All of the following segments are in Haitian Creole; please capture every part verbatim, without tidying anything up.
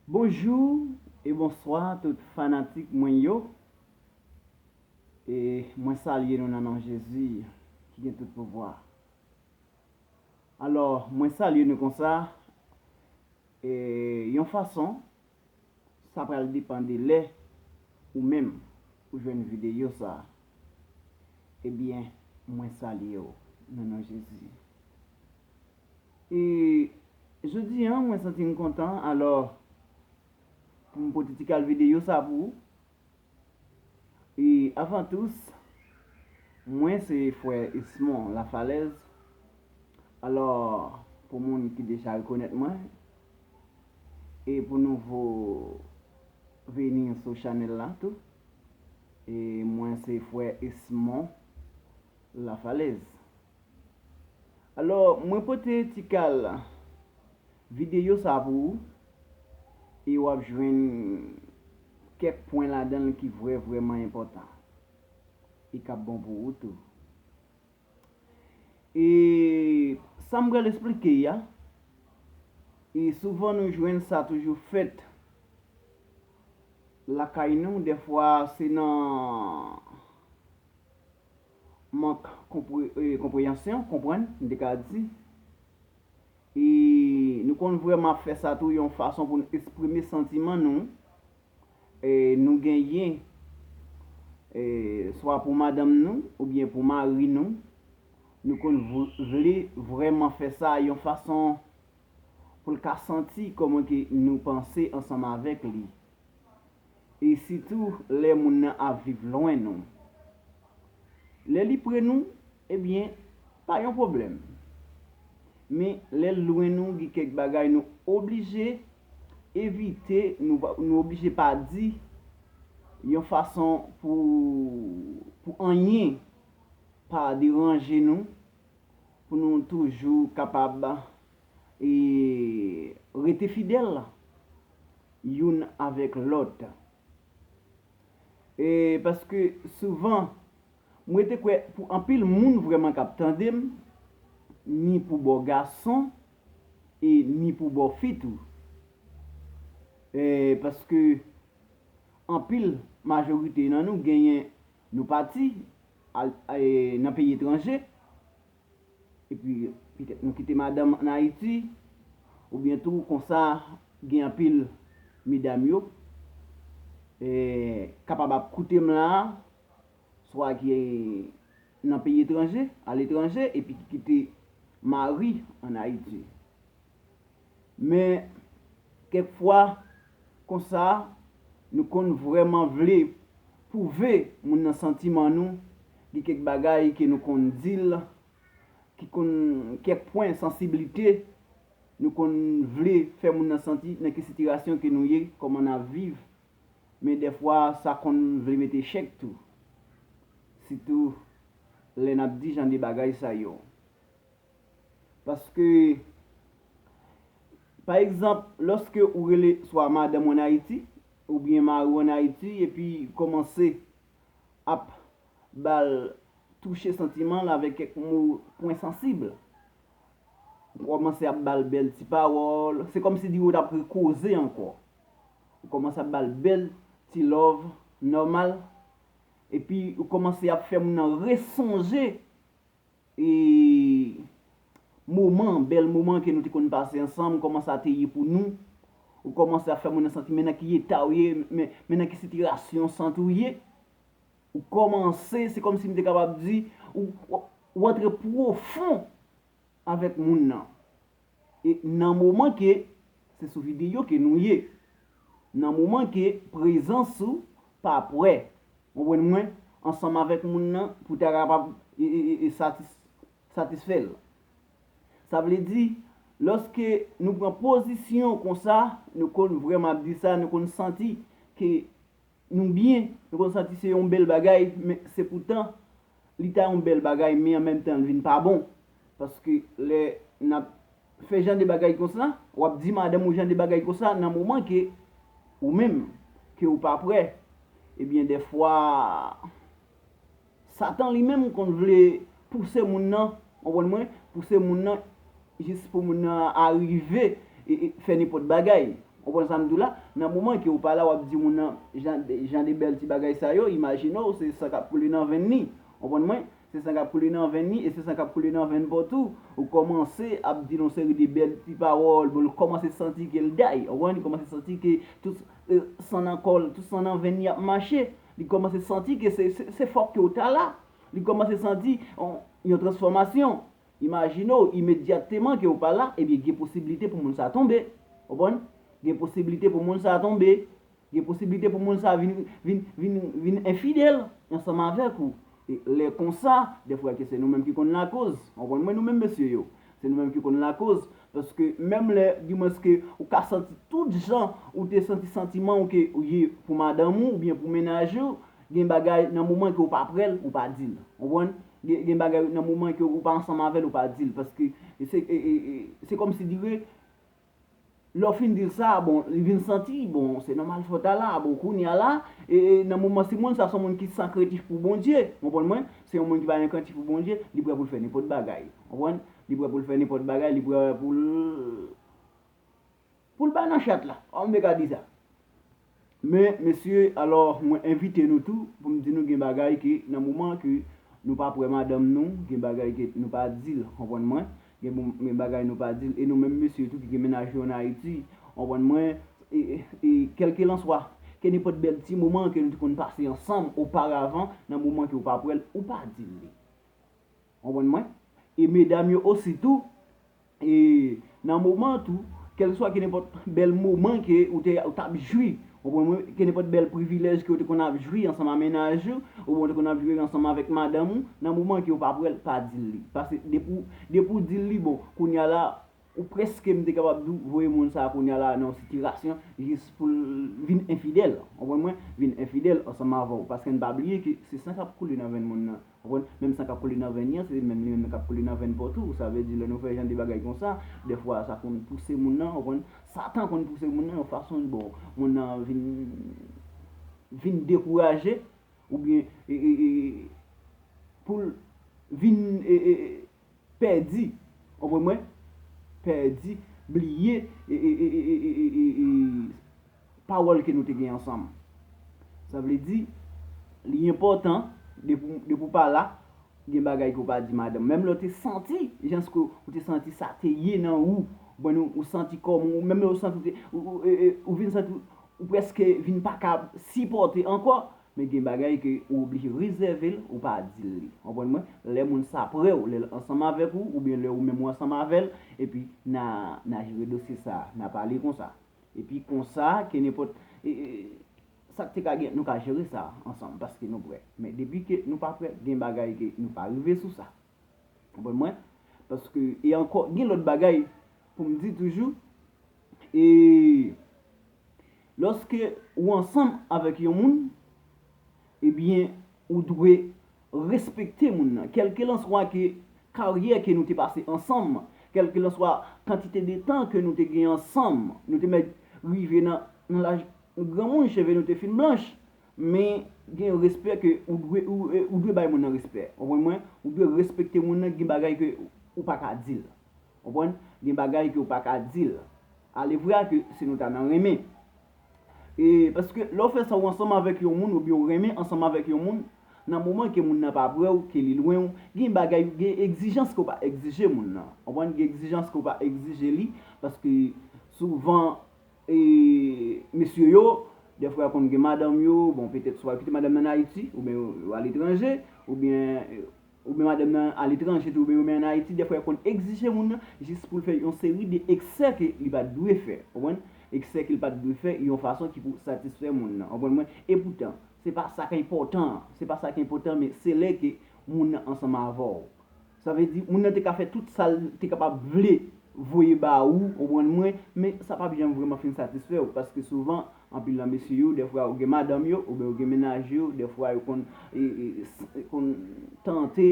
Bonjou e bonswa tout fanatik mwen yo. E mwen salye nou nan non Jezi ki gen tout pouvwa. Alò, mwen salye nou konsa, e yon fason, sa pral depann de lè ou menm ou jwenn videyo sa. Ebyen, mwen salye w nan non Jezi. E jodi a, mwen santi m kontan, alò, pou m pote ti kal videyo sa pou ou. E avan tout, mwen se frè Esmond Lafalaise. Alò, pou moun ki deja rekonèt mwen, e pou nouvo vini sou chanèl la tou, e mwen se frè Esmond Lafalaise. Alò, mwen pote ti kal videyo sa pou ou, e w ap jwenn kèk pwen ladan l ki vrè, vrèman enpòtan, e k ap bon pou ou tou. E sa m pral esplike a, e souvan nou jwenn sa toujou fèt lakay nou, dèfwa se nan mank konpre- e, konpreyansyon, konprann, m te ka di. E nou konn vrèman ap fè sa tou yon fason pou n eksprime santiman nou, e, nou genyen, e, swa pou madanm nou oubyen pou mari nou. Nou konn v- vle vrèman fè sa yon fason pou l ka santi kòman ke nou panse ansanm avèk li. E sitou lè moun nan ap viv lwen nou. Lè li pre nou, ebyen, pa yon pwoblèm. Men lè l lwen nou, gen kèk bagay nou oblije evite, nou, nou oblije pa di yon fason pou, pou anyen pa deranje nou, pou nou toujou kapab, e, rete fidèl youn avèk lòt. E paske souvan, mwen te kwè pou anpil moun vrèman k ap tande m, ni pou bò gason, e ni pou bò fi tou. E paske anpil, majorite nan nou genyen, nou pati al- e, nan peyi etranje, epi petèt nou kite madanm ann Ayiti, oubyen tou konsa gen anpil medam yo, e, kapab ap koute m la, swa ki nan peyi etranje, aletranje, epi ki kite mari ann Ayiti. Men, kèk fwa, konsa, nou konn vrèman vle pwouve moun nan santiman nou, gen kèk bagay ke nou konn di l, ki konn kèk pwen sansiblite, nou konn vle fè moun nan santi nan ki sitiyasyon ke nou ye, kòman n ap viv. Men dèfwa, sa konn vle mete echèk tou. Sitou, lè n ap di jan de bagay sa yo. Paske, pa egzanp, lòske ou rele swa madanm ou ann Ayiti, oubyen mari w ann Ayiti, epi kòmanse ap ba l touche santiman l avèk kèk mo, pwen sansib. Ou kòmanse ap ba l bèl ti pawòl. Se kòmsi di ou t ap rekoze ankò. Ou kòmanse ap ba l bèl ti love nòmal. Epi ou kòmanse ap fè moun nan resonje e moman, bèl moman ke nou te konn pase ansanm, kòman sa te ye pou nou. Ou kòmanse ap fè moun nan santi men nan ki eta w ye, men, men nan ki sitiyasyon w santi w ye. Ou kòmanse, se kòmsi m te kapab di, ou, ou, ou antre pwofon avèk moun nan. E nan moman ke se sou videyo ke nou ye, nan moman ke prezans ou pa prè, konprann mwen, ansanm avèk moun nan pou ta kapab e, e, e, e satis, satisfè l. Sa vle di, lòske nou pran pozisyon konsa, nou konn vrèman ap di sa, nou konn santi ke nou byen, nou konn santi se yon bèl bagay, men se poutan, li ta yon bèl bagay, men an menm tan, l vin pa bon. Paske lè n ap fè jan de bagay konsa, w ap di madanm ou jan de bagay konsa, nan moman ke ou menm, ke ou pa prè, ebyen, dèfwa, Satan li menm konn vle pouse moun nan, konprann mwen, pouse moun nan jis pou moun nan arive e, e fè nenpòt bagay. Ou konprann sa m di w la? Nan moman ke ou pa la, w ap di moun nan jan, jan de bèl ti bagay sa yo, imajine w, se san k ap koule nan venn li. Ou konprann mwen? Se san k ap koule nan venn li, e se san k ap koule nan venn pòtou. Ou kòmanse ap di l yon seri de bèl ti pawòl, bon, l kòmanse santi ke l day. Ou konprann? Li kòmanse santi ke tout, eh, san nan kò l, tout san nan venn li ap mache. Li kòmanse santi ke se, se, se fòk ke w ta la. Li kòmanse santi yon, yon transfòmasyon. Imajine w, imedyatman ke w pa la, ebyen, gen posiblite pou moun sa tonbe. Ou konprann? Gen posiblite pou moun sa tonbe. Gen posiblite pou moun sa vin, vin, vin, vin enfidèl ansanm avèk ou. E lè konsa, dèfwa ke se nou menm ki konn lakoz. Ou konprann mwen, nou menm mesye yo. Se nou menm ki konn lakoz. Paske menm lè, dimwens ke ou ka santi tout jan ou te santi santiman ou ke ou ye pou madanm ou oubyen pou mennaj ou, gen bagay nan moman ke ou pa prè l, ou pa di l. Ou konprann? Gen, gen bagay nan moman ke ou pa ansanm avè l, ou pa di l. Paske se, e, e, e, se kòmsi dire, lè w fin di l sa, bon, li vin santi, bon, se nòmal fò ta la, bon, kounye a la, e, e, nan moman, si moun sa se yon moun ki san krentif pou Bondye, ou konprann mwen, se yon moun ki pa gen krentif pou Bondye, li prè pou l fè nenpòt bagay, ou konprann? Li prè pou l fè nenpòt bagay, li prè pou l, pou l bay nan chat la, an m te ka di sa. Men, mesye, alò, mwen envite nou tou pou m di nou gen bagay ke, nan moman ke nou pa prè madanm nou, gen bagay ke nou pa di l, konprann mwen? Gen, bon, gen bagay nou pa di l, e nou menm mesye tou ki gen mennaj yo ann Ayiti, konprann mwen? E, e, e, kèlkelanswa, ke nenpòt bèl ti moman ke nou te konn pase ansanm oparavan, nan moman ke w pa prè l, ou pa di l li. Konprann mwen? E medam yo osi tou, e nan moman tou, kèlkeswa ke nenpòt bèl moman ke ou te, ou t ap jwi, ou konprann mwen, ke nenpòt bèl privilèj ke ou te konn ap jwi ansanm a mennaj ou, oubyen ou te konn ap jwi ansanm avèk madanm ou, nan moman ke ou pa prè l, pa di l li. Paske depi w, depi w di l li, bon, kounye a la, ou prèske, m te kapab di w, voye moun sa a kounye a la nan yon sitirasyon jis pou l vin enfidèl. Ou konprann mwen? Vin enfidèl ansanm avè w. Paske n pa bliye ke se san k ap koule nan venn moun nan. Ou konprann? Menm san k ap koule nan venn li an, se menm li menm k ap koule nan venn pòtou. Sa vle di, lè nou fè jan de bagay konsa, dèfwa sa konn pouse moun nan, ou konprann? Satan konn pouse moun nan yon fason, bon, moun nan vin, vin dekouraje, oubyen, e, e, e, pou l vin, e, e, e, pèdi, konprann mwen? Pèdi, bliye, e, e, e, e, e, e, e, e, pawòl ke nou te gen ansanm. Sa vle di, li enpòtan, depi, depi w pa la, gen bagay ke w pa di madanm. Menm lè w te santi, jan ke w te santi sa te ye nan ou, bon, ou, ou santi kòm ou, menm lè w santi w te, ou, ou, e, e, ou vin santi ou, ou prèske vin pa ka sipòte ankò, men gen bagay ke ou oblije rezève l, ou pa di l li. Konprann mwen? Lè moun sa prè w, lè l ansanm avèk ou, oubyen lè ou menm ou ansanm avè l, epi n a, n a jere dosye sa, n a pale konsa. Epi konsa, ke nenpòt, e, e, sa k te ka gen, nou ka jere sa ansanm, paske nou prè. Men depi ke nou pa prè, gen bagay ke nou pa rive sou sa. Konprann mwen? Paske, e ankò, gen lòt bagay pou m di toujou, e lòske ou ansanm avèk yon moun, ebyen, ou dwe respekte moun nan. Kèlkelanswa ke karyè ke nou te pase ansanm, kèlkelanswa kantite de tan ke nou te gen ansanm, nou te mèt rive nan, nan laj granmoun, cheve nou te fin blanch, men gen respè ke ou dwe, ou, ou dwe bay moun nan respè. Ou konprann mwen? Ou dwe respekte moun nan, gen bagay ke ou pa ka di l. Ou konprann? Gen bagay ke ou pa ka di l. Alevwa ke si nou ta nan renmen. E, paske lè w fè sa, ou ansanm avèk yon moun, oubyen ou renmen ansanm avèk yon moun, nan moman ke moun nan pa prè w, ke li lwen w, gen bagay, gen egzijans ke w pa egzije moun nan. Ou konprann? Gen egzijans ke w pa egzije li, paske souvan, e, mesye yo, dèfwa yo konn gen madanm yo, bon, petèt swa yo kite madanm nan Ayiti, oubyen yo, yo aletranje, oubyen, e, oubyen madanm nan aletranje tou, oubyen yo menm ann Ayiti, dèfwa yo konn egzije moun nan jis pou l fè yon seri de eksè ke li pa t dwe fè. Ou konprann? Eksè ke li pa t dwe fè, yon fason ki pou satisfè moun nan. Ou konprann mwen? Epoutan, se pa sa k enpòtan an. Se pa sa k enpòtan, men se lè ke moun nan ansanm avè w. Sa vle di, moun nan te ka fè tout sa l te kapab vle voye ba ou, ou konprann mwen, men sa p ap janm vrèman fin satisfè w, paske souvan, anpil nan mesye yo, dèfwa yo gen madanm yo, oubyen yo gen mennaj yo, dèfwa yo konn, e, e, s-, konn tante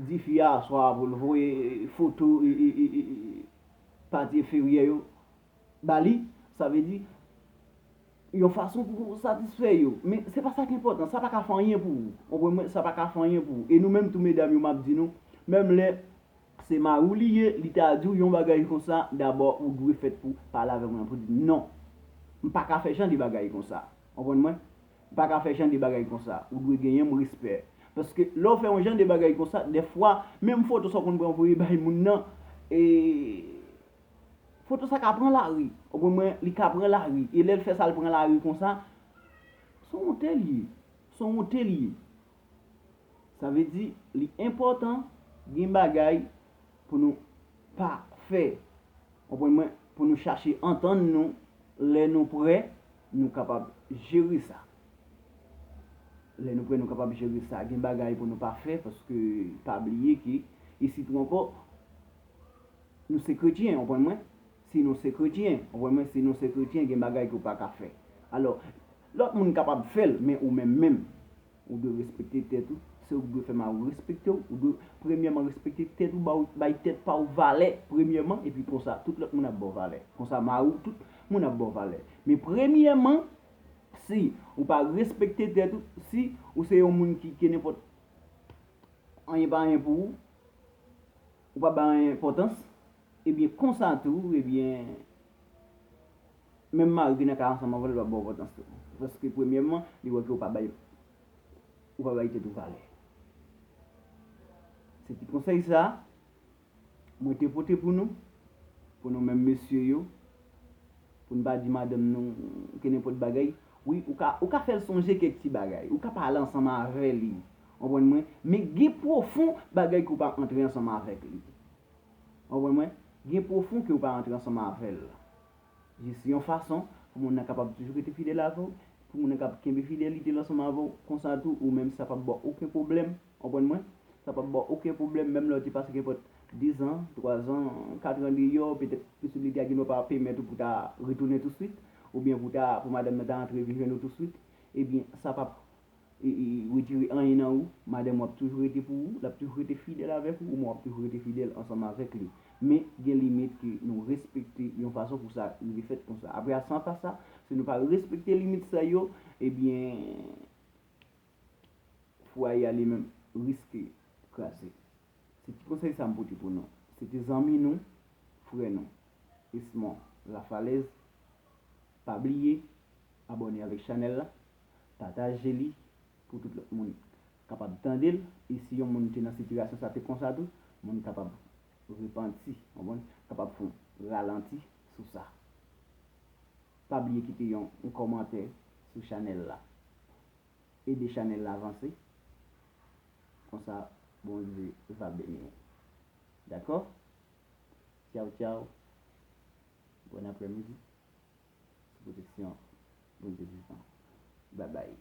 di fi a, swa pou l voye, e, foto, e, e, e, e, e, pati enferyè yo ba li, sa vle di, yon fason pou satisfè yo. Men se pa sa k enpòtan, sa pa ka fè anyen pou ou. Ou konprann mwen? Sa pa ka fè anyen pou ou. E nou menm tou, medam yo, m ap di nou, menm lè se mari w li ye, li ta di w yon bagay konsa, dabò, ou dwe fèt pou pale avè moun nan, pou di non. M pa ka fè jan de bagay konsa. Konprann mwen? M pa ka fè jan de bagay konsa. Ou dwe genyen m respè. Paske lè w fè yon jan de bagay konsa, dèfwa, menm foto sa w konn pran voye bay moun nan, e, foto sa ka pran lari. Konprann mwen? Li ka pran lari. E lè l fè sa, l pran lari konsa, se yon wonte li ye. Se yon wonte li ye. Sa vle di, li enpòtan gen bagay pou nou pa fè. Konprann mwen? Pou nou chache antann nou. Lè nou prè, nou kapab jere sa. Lè nou prè, nou kapab jere sa. Gen bagay pou nou pa fè, paske pa bliye ke, e sitou ankò, nou se kretyen, konprann mwen? Si nou se kretyen, konprann mwen? Si nou se kretyen, gen bagay ke w pa ka fè. Alò, lòt moun kapab fè l, men ou menm menm, ou dwe respekte tèt ou. Se ou ki dwe fè mari w respekte w. Ou dwe, premyèman, respekte tèt ou, ba w, bay tèt pa w valè, premyèman, epi konsa, tout lòt moun ap ba w valè. Konsa, mari w, tout moun ap ba w valè. Men premyèman, si ou pa respekte tèt ou, si ou se yon moun ki, ki nenpòt anyen pa anyen pou ou, ou pa bay anyen enpòtans, ebyen, konsa tou, ebyen, menm mari ki nan kay ansanm avè w, li p ap ba w enpòtans tou. Paske, premyèman, li wè ke ou pa bay, ou pa bay tèt ou valè. Se ti konsèy sa, mwen te pote pou nou, pou nou menm mesye yo, pou n pa di madanm nou ke nenpòt bagay. Wi, ou ka, ou ka fè l sonje kèk ti bagay. Ou ka pale ansanm avè li. Konprann mwen? Men gen pwofon bagay ke w pa antre ansanm avèk li. Konprann mwen? Gen pwofon ke w pa antre ansanm avè l. Jis yon fason pou moun nan kapab toujou rete fidèl avè w, pou moun nan kapab kenbe fidelite l ansanm avè w. Konsa tou, ou menm, sa p ap ba w okenn pwoblèm. Konprann mwen? Sa p ap ba w okenn pwoblèm, menm lè w te pase kenpòt dezan, twazan, katran deyò, petèt posiblite a gen dwa pa pèmèt ou pou ta retounen touswit, oubyen pou ta, pou madanm nan ta antre vin jwenn ou touswit, ebyen, sa p ap, e, e, retire anyen nan ou. Madanm ou ap toujou rete pou ou, l ap toujou rete fidèl avèk ou, ou menm w ap toujou rete fidèl ansanm avèk li. Men, gen limit ke nou respekte yon fason pou sa rive fèt konsa. Apre a, san pa sa, si nou pa respekte limit sa yo, ebyen, fwaye a li menm riske kraze. Se ti konsèy sa m pote pou nou. Se te zanmi nou, frè nou, Esmond Lafalaise. Pa bliye abòne avèk chanèl la, pataje li pou tout lòt moun kapab tande l. E si yon moun te nan sitiyasyon sa te konsa tou, moun kapab repanti, konprann? Kapab fè yon ralanti sou sa. Pa bliye kite yon, yon kòmantè sou chanèl la. Ede chanèl la vanse. Konsa, Bondye va beni w. Dakò? Tchaw, tchaw. Bon aprèmidi. Sou pwoteksyon Bondye vivan. Babay.